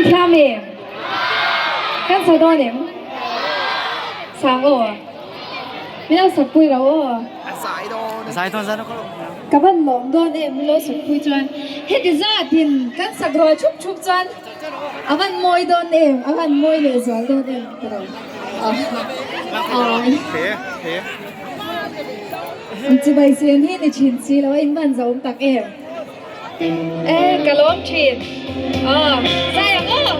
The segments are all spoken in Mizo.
thiam em? Kan sa dawn em? Sang aw. Min lo sak pui lo aw. Ka van lawm dawn em min lo sak pui chuan heti zatin kan sak rual thup thup chuan a van mawi dawn em a van mawi leh zual dawn em ka lo An chibai siam hi ni thin si lo a in van zawm tak em. E ka lawm thin. Aw zai ang aw.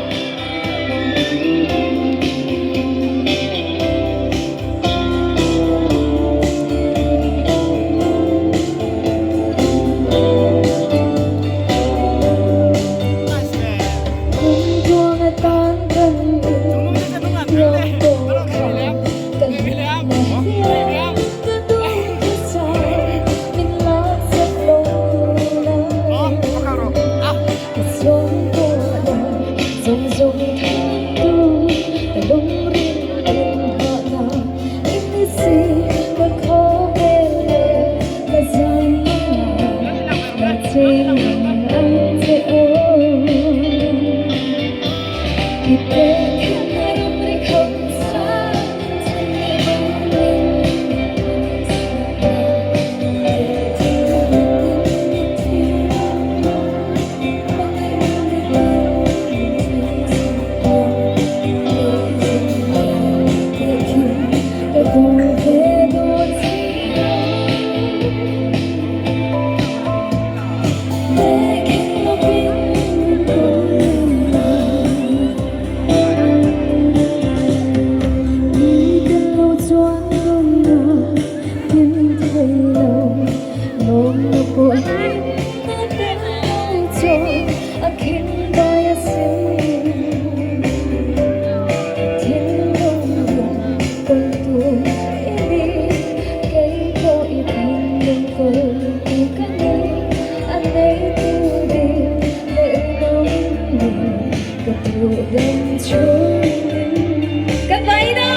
Kan vai do!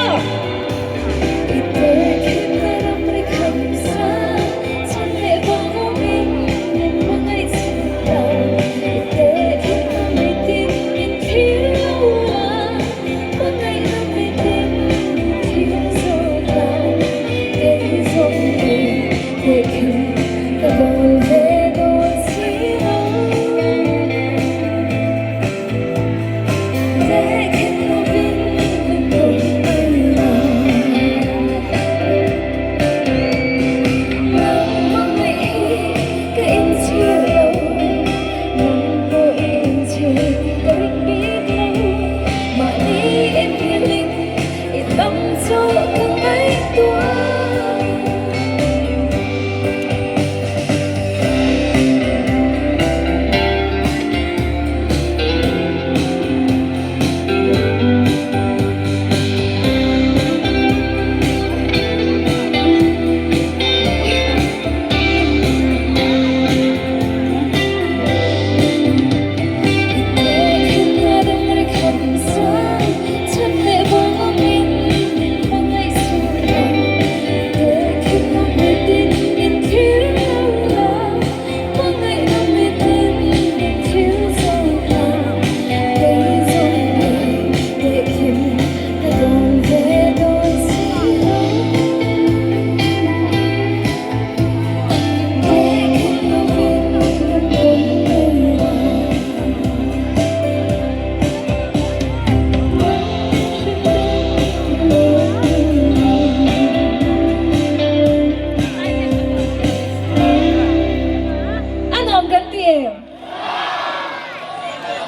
A nuam kan ti em?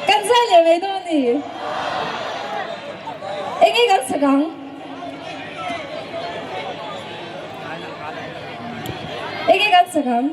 Kan zai leh mai dawn ni. Enge kan sak ang? Enge kan sak ang?